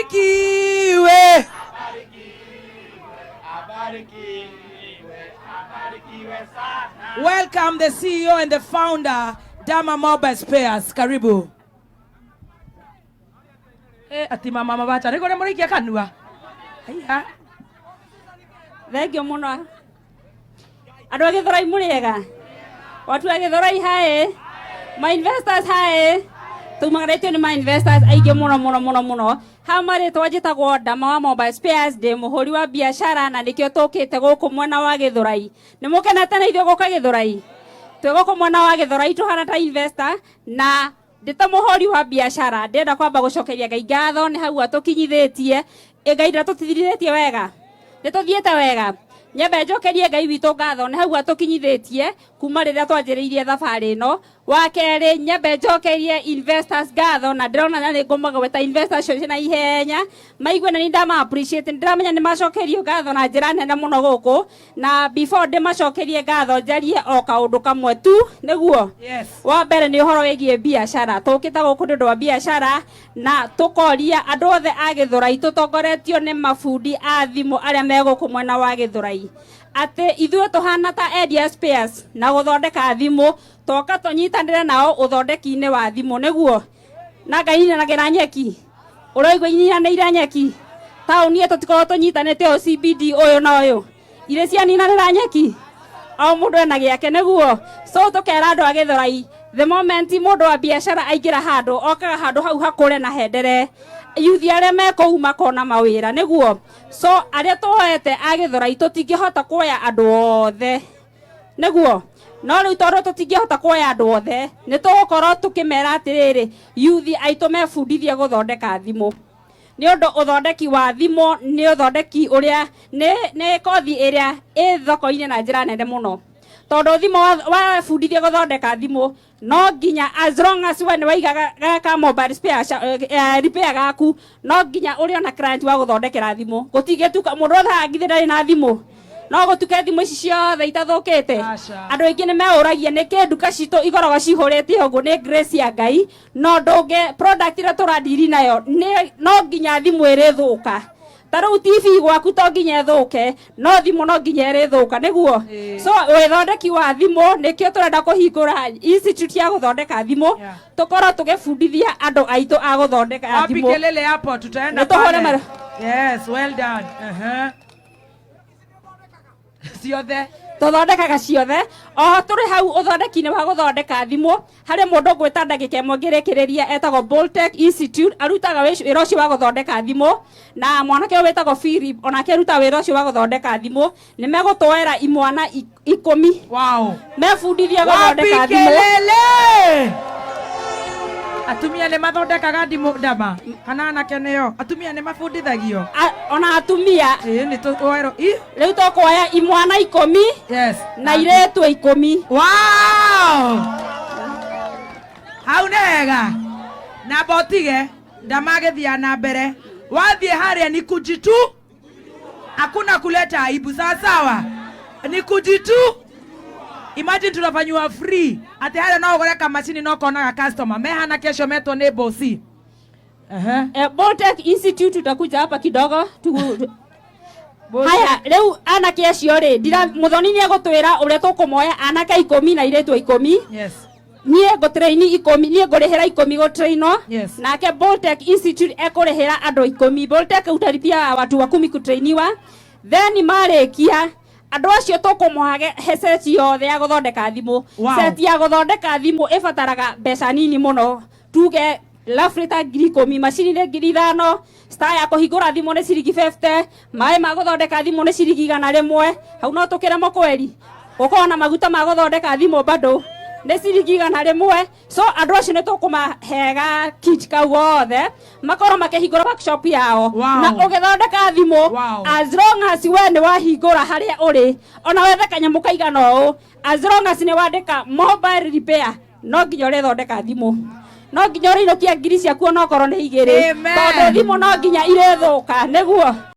Abarikiwe. Abarikiwe, abarikiwe sana. Welcome the CEO and the founder, Dama Mobile Spares. Karibu. Eh, ati mama mabacha niko ne murikia kanua. Haiya. Thengio muno. Andũ a Gĩthũrai, mũrĩega? Watu a Gĩthũrai, haĩ. My investors, haĩ. Tumagarĩtio nĩ my investors aingĩ mũno mũno mũno mũno. Ha marĩtwa, njĩtagwo Ndama wa Mobile Spares, ndĩ mũhũri wa biacara na nĩkĩo tũkĩte gũkũ mwena wa Gĩthũrai. Nĩ mũkenete na ithuĩ gũka Gĩthũrai? Twĩ gũkũ mwena wa Gĩthũrai tũhana ta investor, na ndĩ ta mũhũri wa biacara ndĩrenda kwamba gũcokeria Ngai ngatho nĩ hau atũkinyithĩtie. Ĩ Ngai ndatũtithirĩtie wega, nĩ tũthiĩte wega. Nyambe njokerie Ngai witũ ngatho nĩ hau atũkinyithĩtie kuma rĩrĩa twanjĩrĩirie thabarĩ ĩno. Wa kerĩ, nyambe njokerie investors ngatho, na ndĩrona na nĩ ngũmagweta investors acio na ihenya maigue na nĩ ndama appreciate. Nĩ ndĩramenya nĩ macokerio ngatho na njĩra nene mũno gũkũ, na before ndĩmacokerie ngatho, njarie o kaũndũ kamwe tu nĩguo. Yes. Wa mbere nĩ ũhoro wĩgiĩ biacara. Tũkĩte gũkũ nĩ ũndũ wa biacara na tũkoria andũ othe a Gĩthũrai, tũtongoretio nĩ mabundi a thimũ arĩa me gũkũ mwena wa Gĩthũrai, atĩ ithuĩ tũhana ta endia spares na gũthondeka thimũ, toka tũnyitanĩre nao ũthondeki-inĩ wa thimũ nĩguo na Ngai ninanagĩra nyeki. Ũraigua ininanĩire nyeki taũni ĩyo, tũtikorwo tũnyitanĩte ũyũ CBD ũyũ na ũyũ irĩ cianinanĩra nyeki, o mũndũ ena gĩake nĩguo. So tũkera andũ a Gĩthũrai, the moment mũndũ wa biacara aingĩra handũ, okaga handũ hau hakũre na hendere, yuthi arĩa me kũu makona mawĩra nĩguo. So arĩa tuoete a Gĩthũrai, tũtingĩhota kuoya andũ othe nĩguo, no rĩu tondũ tũtingĩhota kuoya andũ othe, nĩ tũgũkorwo tũkĩmera atĩrĩrĩ, yuthi aitũ mebundithie gũthondeka thimũ, nĩ ũndũ ũthondeki wa thimũ nĩ ũthondeki ũrĩa nĩ kothi ĩrĩa ĩ thoko-inĩ na njĩra nene mũno, tondũ thimũ wabundithio gũthondeka thimũ, no nginya, as long as we nĩ waiga gaka mobile spare repair gaku, no nginya ũrĩ ona client wa gũthondekera thimũ. Gũtingĩtuka mũndũ othe hangithĩ ndarĩ na thimũ, no gũtuke thimũ ici ciothe itathũkĩte. Aca. Andũ aingĩ nĩ meũragia nĩkĩ nduka citũ ikoragwo cihũrĩte ũguo. Nĩ grace ya Ngai, no ndũngĩ product ĩrĩa tũradiri nayo nĩ no nginya thimũ ĩrĩthũka. Ta rĩu TV gwaku to nginya ĩthũke, no thimũ no nginya ĩrĩthũka nĩguo. So wĩthondeki wa thimũ, nĩkĩo tũrenda kũhingũra institute ya gũthondeka thimũ, tũkorwo tũgĩbundithia andũ aitũ a gũthondeka Wapi thimũ. kelele hapo? Tutaenda Nĩ tũhũre pale. Yes, well done. Ciothe. Tũthondekaga ciothe. Oho tũrĩ hau ũthondeki-inĩ wa gũthondeka thimũ, harĩ mũndũ ngwĩta ndagĩka ĩmwe ngĩrĩkĩrĩria, etagwo Boltech Institute, arutaga wĩra ũcio wa gũthondeka thimũ, na mwanake ũyũ wĩtagwo Philip onake arutaga wĩra ũcio wa gũthondeka thimũ. Nĩ megũtwoera imwana 10 mebundithie Wapi gũthondeka thimũ. kelele? Atumia nĩ mathondekaga ndimũ, Ndama, kana anake nĩo? Atumia nĩ mabundithagio? Ona atumia. Ĩĩ, nĩ tũwerwo i. Rĩu tũkuoya imwana 10 na irĩtu 10. Wow, hau nĩ hega. Namba ũtige ndamagĩthia na mbere, wathiĩ harĩa ni kujitu, hakuna kuleta aibu, sawa sawa, ni kujitu. Imagine tunafanyiwa free, atĩ harĩa no ũgũre kamacini no konaga customer mehana kesho metwo nĩ bosi. Ehe. Boltech Institute, utakuja hapa kidogo tu. Haya, rĩu anake acio rĩ, ndira mũthoni nĩ egũtwĩra ũrĩa tũkũmoya anake 10 na irĩtu 10. Niĩ ngũtraini 10, niĩ ngũrĩhĩra 10 gũtrainwo. Nake Boltech Institute ekũrĩhĩra andũ 10. Boltech utalipia watu wa 10 kutrainiwa, then marĩkia andũ acio tũkũmohage he seti yothe ya gũthondeka thimũ. Seti ya gũthondeka thimũ ĩbataraga mbeca nini mũno, tuge roughly ta 10,000. Macini nĩ 5,000, star ya kũhingũra thimũ nĩ ciringi 50, maĩ ma gũthondeka thimũ nĩ ciringi 100. Hau no tũkĩremwo kweri gũkorwo na maguta ma gũthondeka thimũ bado nĩ ciringi 100. So andũ acio nĩ tũkũmahega kit kau gothe makorwo makĩhingũra workshop yao. Na ũgĩthondeka thimũ, as long as we nĩ wahingũra harĩa ũrĩ, ona wethe kanyamũ kaigana ũũ, as long as nĩ wandĩka mobile repair, no nginya ũrĩthondeka thimũ, no nginya ũrĩinũkia ngiri ciaku onokorwo nĩ 2, Amen. tondũ thimũ no nginya irĩthũka nĩguo.